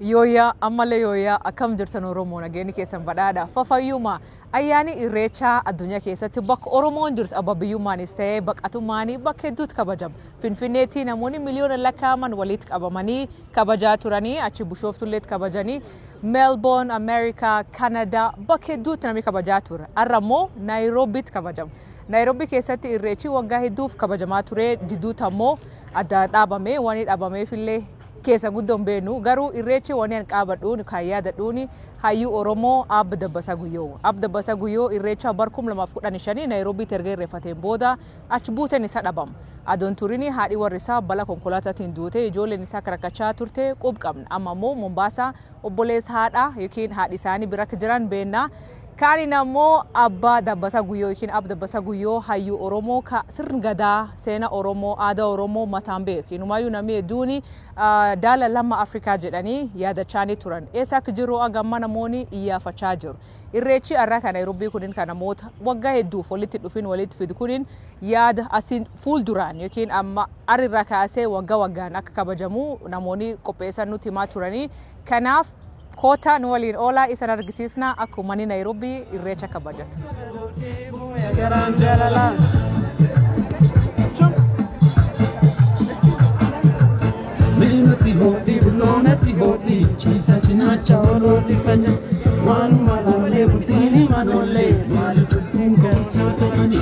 Yooyyaa ammallee yooyyaa, akkam jirtan Oromoo? Nageenyi keessan badhaadha. Fafayyuma ayyaanni Irreechaa addunyaa keessatti bakka Oromoon jirtu abba biyyummaanis ta'ee baqatummaan bakka hedduutti kabajama. Finfinneetti namoonni miliyoona lakkaa'aman walitti qabamanii kabajaa turanii, achi Bishooftulleetti kabajanii, Meelboorn, Ameerikaa, Kanadaa bakka hedduutti namni kabajaa ture. Har'a immoo Naayiroobiitti kabajama. Naayiroobii keessatti Irreechi waggaa hedduuf kabajamaa ture, jidduutti ammoo adda dhaabame. Waan dhaabameefillee keessa guddoon beenu, garuu Irreechi waan an qaabadhuun kan yaadadhuun hayyuu Oromoo Abba Dabbasaa Guyyoo. Abba Dabbasaa Guyyoo Irreecha bar 2015 Naayiroobiitti erga irreeffateen booda achi buuteen isa dhabama. Adoon turini haadhi warri isaa balaa konkolaataatiin duute, ijoolleen isaa rakkachaa turte qub qabna. Amma immoo Mombaasaa obboleessa haadha yookiin haadhi isaanii bira akka jiran beennaa. Kaaniin ammoo Abbaa Dabbasaa Guyyoo yookiin Abba Dabbasaa Guyyoo hayyuu Oromoo ka sirni gadaa, seenaa Oromoo, aadaa Oromoo mataan beeku. Inumaayyuu namni hedduun daala lama Afrikaa jedhanii yaadachaa ni turan. Eessa akka jiru agamma namoonni iyyaafachaa jiru. Irreechi har'a kan Naayiroobii kunin kan namoota waggaa hedduuf walitti dhufin walitti fidu kunin yaada asiin fuulduraan yookiin amma arirra kaasee waggaa waggaan akka kabajamu namoonni qopheessan nutti himaa turanii. Kanaaf koota nu waliin oolaa, isan argisiisna akkuma manni Naayiroobii Irreecha kabajatu. Garaan jaalalaa. Meenatti hoodhi, bulloonatti hoodhi, ciisa cinaacha oolooti saja. Waanuma laallee bultiin manoollee, maali cubbuun kan soototani?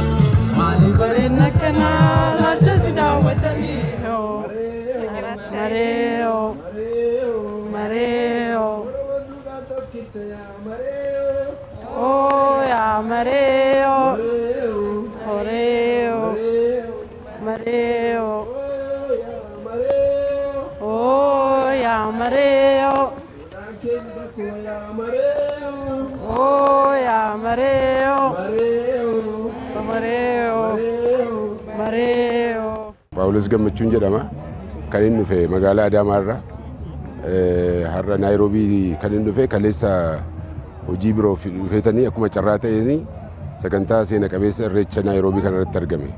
Maali bareedna kanaa laalcha si daawwatanii? Mareeo, mareeo, oo yaa mareeo, horeeo, mareeo, oo yaa mareeo, oo yaa mareeo, mareeo, mareeo. Paawulos Gammachuun jedhama. Kan inni dhufe magaalaa Adaamaarraa. Har'a Naayiroobii kan inni dhufe kaleessa hojii biroof dhufeetanii akkuma carraa ta'een sagantaa seena qabeessa Irreecha Naayiroobii kanarratti argame.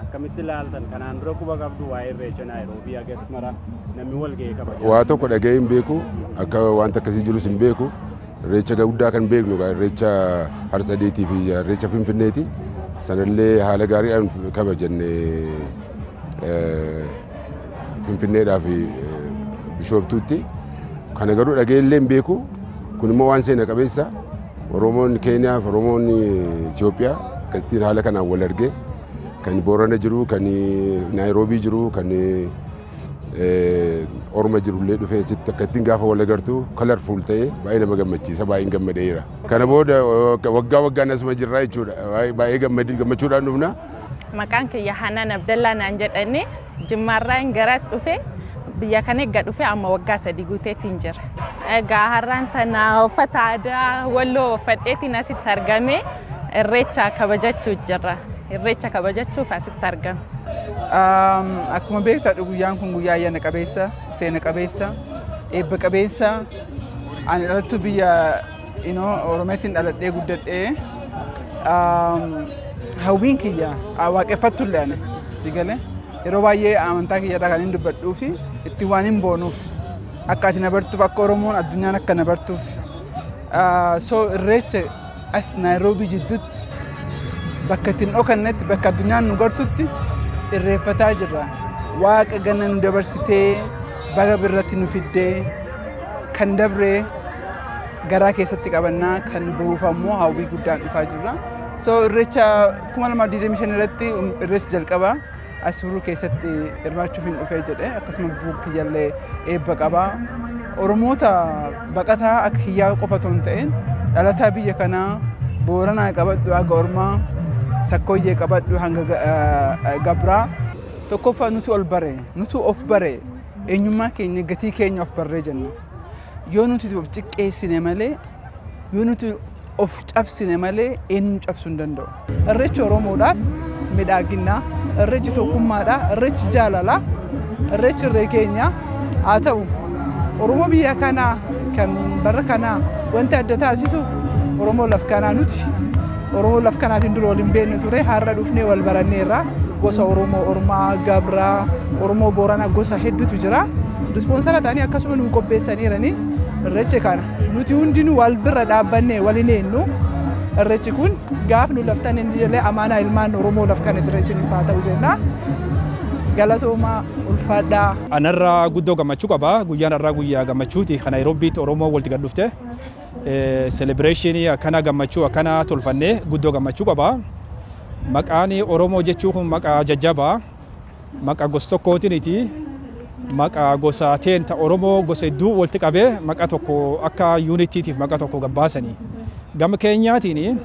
Akkamitti ilaaltan? Kanaan dura quba qabdu waa'ee Irreecha Naayiroobii hagas mara namni wal ga'ee kabaja? Waa tokko dhaga'ee hin beeku, akka wanta akkasii jirus hin beeku. Irreecha guddaa kan beeknu Irreecha Harsadeetii fi Irreecha Finfinneeti. Sanallee haala gaariidhaan kabajanne Finfinneedhaa fi Bishooftuutti. Kana garuu dhaga'ee illee hin beeku. Kun immoo waan seena qabeessa Oromoon Keeniyaa fi Oromoon Itoophiyaa akkasittiin haala kanaan wal argee, kan Boorana jiru, kan Naayiroobii jiru, kan Orma jirullee dhufee asitti akka ittiin gaafa wal agartu colorful ta'ee baay'ee nama gammachiisa, baay'een gammadeera. Kana booda waggaa waggaan asuma jirra jechuudha. Baay'ee gammachuudhaan dhufna. Maqaan kiyya Hanaan Abdallaa naan jedhani. Jimmaarraan garas dhufe, biyya kana eegga dhufe amma waggaa 3 guuteetiin jira. Egaa har'aan tana uffata aadaa Walloo uffadheetiin asitti argame, Irreecha kabajachuu jirra. Irreecha kabajachuuf asitti argame. Akkuma beektu guyyaan kun guyyaa ayyaana qabeessa, seena qabeessa, eebba qabeessa. Ani dhalattuu biyya Oromiyaatiin dhaladhee guddadhee, hawwiin kiyya waaqeffattullee ani si galee yeroo baay'ee amantaa kiyyarraa kan hin dubbadhuu fi itti waan hin boonuuf, akka ati na bartuuf, akka Oromoon addunyaan akka na bartuuf. So Irreecha as Naayiroobii jidduutti, bakka ittiin dhokannetti, bakka addunyaan nu gartutti irreeffataa jirra. Waaqa ganna nu dabarsitee baga birratti nu fiddee, kan dabree garaa keessatti qabannaa, kan boruuf ammoo hawwii guddaan dhufaa jirra. So Irreecha 2025 irratti irreecha jalqabaa as turuu keessatti hirmaachuuf hin dhufee jedhe, akkasuma buuk kiyyallee eebba qabaa. Oromoota baqataa akka kiyyaa qofa otoo hin ta'in, dhalataa biyya kanaa Booranaa qabadhu haga Ormaa, Sakkooyyee qabadhu hanga Gabraa. Tokkoffaa nuti ol bare, nuti of bare, eenyummaa keenya, gatii keenya of barree jenna. Yoo nuti of xiqqeessine malee, yoo nuti of cabsine malee, eenyu cabsuu hin danda'u. Irreechi Oromoodhaaf miidhaginaa, Irreechi tokkummaadha, Irreechi jaalala, Irreechi irree keenya haa ta'u. Oromoo biyya kanaa kan bara kanaa wanti adda taasisu Oromoo laf kanaa nuti Oromoo laf kanaatiin dura wal hin beekne ture, har'a dhufnee wal baranneerra. Gosa Oromoo Ormaa, Gabraa, Oromoo Booranaa, gosa hedduutu jira. Sponsor ta'anii akkasuma nu qopheessaniirani. Irreechi kana nuti hundinuu wal bira dhaabbannee waliin eenyu. Irreechi kun gaaf nu laftan inni jedhee amaanaa ilmaan Oromoo laf kana jira isiniif haa ta'u jenna. Galatoomaa, ulfaadhaa. Anarraa guddoo gammachuu qaba. Guyyaan har'aa guyyaa gammachuuti. Kan Naayiroobiitti Oromoo walitti gad dhufte. Celebration akkana gammachuu akkana tolfannee guddoo gammachuu qaba. Maqaan Oromoo jechuun kun maqaa jajjabaa. Maqaa gosa tokkootiiniti. Maqaa gosa teen ta Oromoo gosa hedduu walitti qabee maqaa tokko akka unity tiif maqaa tokko gabbaasanii. Gama keenyaatiin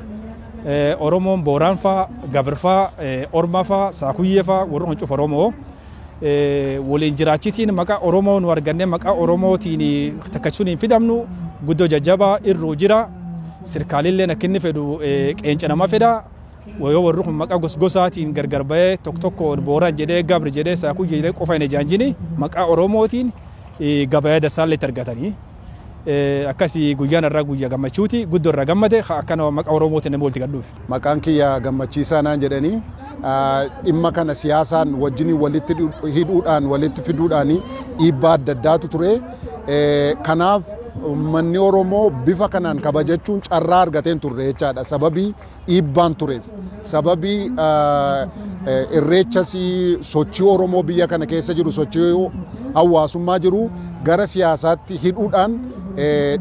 Oromoon Booraan faa, Gabir faa, Orma faa, Saakuyyee faa, warri kun cufa Oromoo. Waliin jiraachitiin maqaa Oromoo nu argannee maqaa Oromootiin takkachuun hin fidamnu guddoo jajjabaa irruu jira. Sirkaalillee akka inni fedhu qeenca nama fedha. Yoo warri kun maqaa gosgosaatiin gargar bahee tokko tokkoon Booran jedhee, Gabri jedhee, Saakuyyee jedhee qofa hin ejaanjini maqaa Oromootiin gabayaa dasaallee itti argatanii. Akkasii guyyaan irraa guyyaa gammachuuti, guddoo irraa gammade akkana maqaa Oromootiin nama walitti gadhuuf. Maqaan kiyya Gammachiisaa naan jedhanii. Dhimma kana siyaasaan wajjin walitti hidhuudhaan, walitti fiduudhaan dhiibbaa adda addaatu ture. Kanaaf uummanni Oromoo bifa kanaan kabajachuun carraa argateen turre jechaadha. Sababii dhiibbaan tureef. Sababii irreechas sochii Oromoo biyya kana keessa jiru, sochii hawaasummaa jiru gara siyaasaatti hidhuudhaan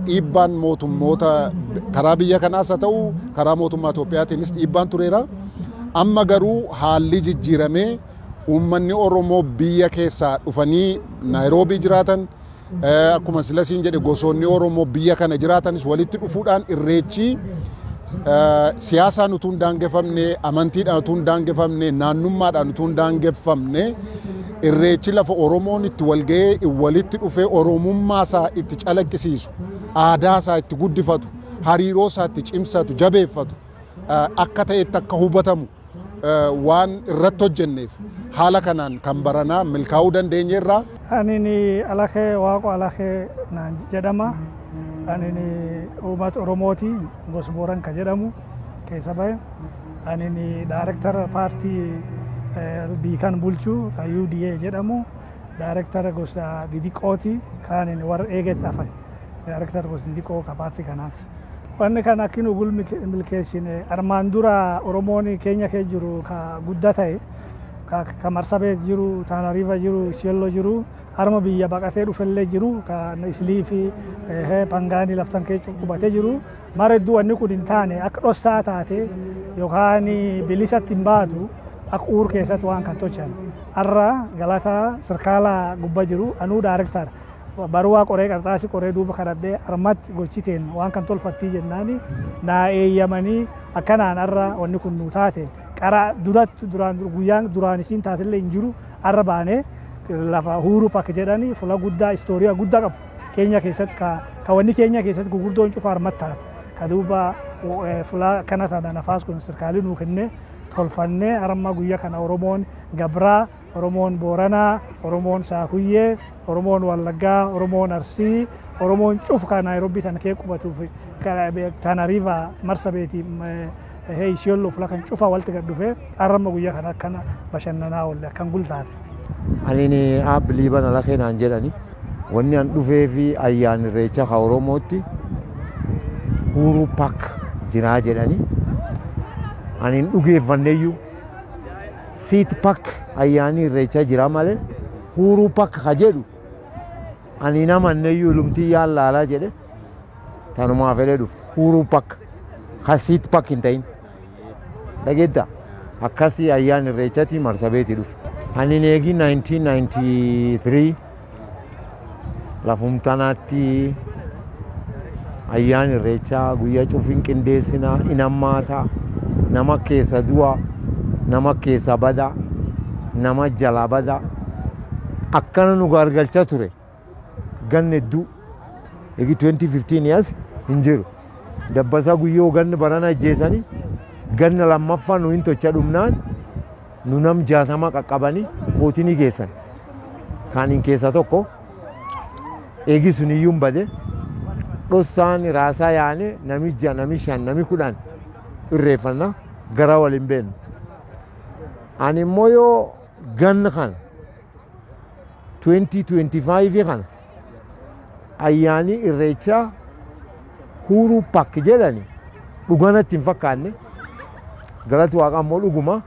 dhiibbaan mootummoota karaa biyya kanaas haa ta'u karaa mootummaa Itoophiyaatiinis dhiibbaan tureera. Amma garuu haalli jijjiiramee uummanni Oromoo biyya keessaa dhufanii Naayiroobii jiraatan, akkuma silasiin jedhe, gosoonni Oromoo biyya kana jiraatanis walitti dhufuudhaan irreechi siyaasaan utuu hin daangeffamne, amantiidhaan utuu hin daangeffamne, naannummaadhaan utuu hin daangeffamne, irreechi lafa Oromoon itti walga'ee walitti dhufee Oromummaa isaa itti calaqqisiisu, aadaa isaa itti guddifatu, hariiroo isaa itti cimsatu, jabeeffatu akka ta'etti akka hubatamu waan irratti hojjenneef haala kanaan kan baranaa milkaa'uu dandeenyeerraa. Ani Alakee Waaqo Alakee naan jedhama. Ani uummata Oromooti, gosa Booran ka jedhamu keessa bahe. Ani director paartii biikan bulchu ka UDA jedhamu. Director gosa didiqooti kan warra eegetti hafan. Director gosa didiqoo ka paartii kanaati. Wanni kan akki nu milkeessine, armaan dura Oromoon keenya kee jiru ka guddaa ta'e, ka Marsabeet jiru, Taanariiva jiru, Isiyolloo jiru, harma biyya baqatee dhufellee jiru, ka Islii fi Pangaanii laftan kee qubatee jiru. Mara hedduu wanni kun hin taane, akka dhossaa taate yookaan bilisatti hin baatu, akka uur keessatti waan kan tolchan. Har'a galata sirkaala gubbaa jiru, anuu director baruwaa qoree, qarxaasii qoree, duuba kadhadhee harmatti gochiteen waan kan tolfattii jennaani naa eeyyamanii, akkanaan har'a wanni kun nu taate. Qara duratti duraan guyyaan duraan isiin taatellee hin jiru. Har'a baanee lafa Uhuru Park jedhanii, fuula guddaa istooriyaa guddaa qabu keenya keessatti, ka wanni keenya keessatti gugurdoon cufa harmatti taate, ka duuba fuula kana tana nafaas kun sirkaalii nuu kennee tolfannee, harma guyyaa kana Oromoon Gabraa, Oromoon Booranaa, Oromoon Saakuyyee, Oromoon Wallaggaa, Oromoon Arsii, Oromoon cufu kan Naayiroobii tana kee qubatuuf Taanariiva, Marsabeetii, Isiyolloo, fuula kan cufa walitti gad dhufee harma guyyaa kana akkana bashannanaa oolle, akkan gultaate. Ani Aabbi Liiban Alakee naan jedhani. Wanni an dhufee fi ayyaan irreecha ka Oromootti Uhuru Park jiraa jedhani. Ani hin dhugeeffanneyyuu. Siit Park ayyaanni irreechaa jira malee Uhuru Park ka jedhu ani hin amanneyyuu. Ilumtii yaan laalaa jedhe, tanumaa fedhee dhufe. Uhuru Park ka Siit Park hin ta'in. Dhageetta, akkasii ayyaan irreechatti Marsabeetii dhufe. Ani eegi 1993 lafumtanaatti ayyaan irreechaa guyyaa cufin qindeessinaa in hammaataa, nama keessa du'a, nama keessa bada, nama jala bada, akkana nu gargalcha ture ganna hedduu. Eegi 2015 as hin jiru. Dabbasaa guyyoo ganna barana ajjeesanii, ganna lammaffaa nu hin tocha dhumnaan nu nam 60 qaqqabanii kootinii geessan. Kaaniin keessa tokko eegi sun iyyuu hin bade. Dhossaan raasaa yaane, nami 6, nami 5, nami 10 irreeffanna, gara wal hin beeknu. Ani immoo yoo ganna kana 2025 kana Ayyaani Irreechaa Uhuru Park jedhani dhuganatti hin fakkaanne, galati Waaqa ammoo dhuguma.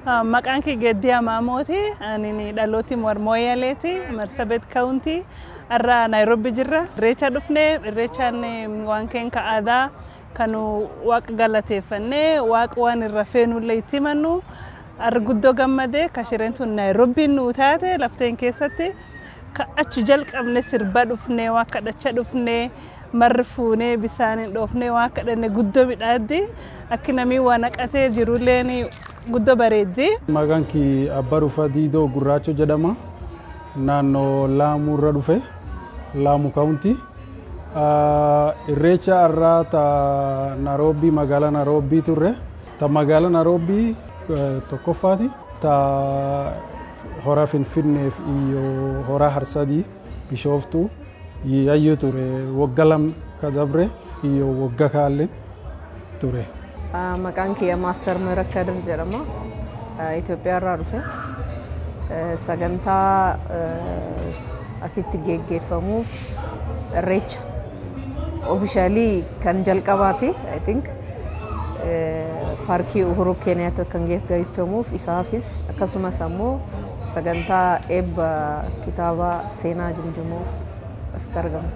Maqaan kee Gaddiyaa Maamooti. Ani dhalooti Mooyaleeti, Marsabit County. Har'a Naayiroobi jirra. Irreecha dhufne. Irreechaan waan keenya aadaa kan Waaqa galateeffannee, Waaqa waan irra feenullee itti himannu. Har'a guddoo gammadee ka shireen tun Naayiroobiin nuu taate lafteen keessatti. Ka achi jalqabne sirba dhufne, waa kadhacha dhufne, marri fuunee bisaaniin dhoofnee waa kadhanne. Guddoo midhaaddi, akki namni waa naqatee jirulleen guddoo bareeddi. Maqaan kii Abbaa Rufaa Diidoo Gurraacho jedhama. Naannoo Laamuu irra dhufe. Laamu County. Irreecha har'aa ta Naaroobii, magaalaa Naaroobii turre. Ta magaalaa Naaroobii tokkoffaati. Ta hora Finfinneef iyo hora Harsadii Bishooftuu yayyuu ture, wagga 2 ka dabre iyo wagga kaallee ture. Maqaan kiyya Maaster Mihirat Kadir jedhama. Itoophiyaa irraa dhufe. Sagantaa asitti geggeeffamuuf, Irreecha officially kan jalqabaati, I think. Paarkii Uhuru Keeniyaatti kan geggeeffamuuf isaafis, akkasumas ammoo sagantaa eebba kitaaba seenaa Jimjimoof asitti argama.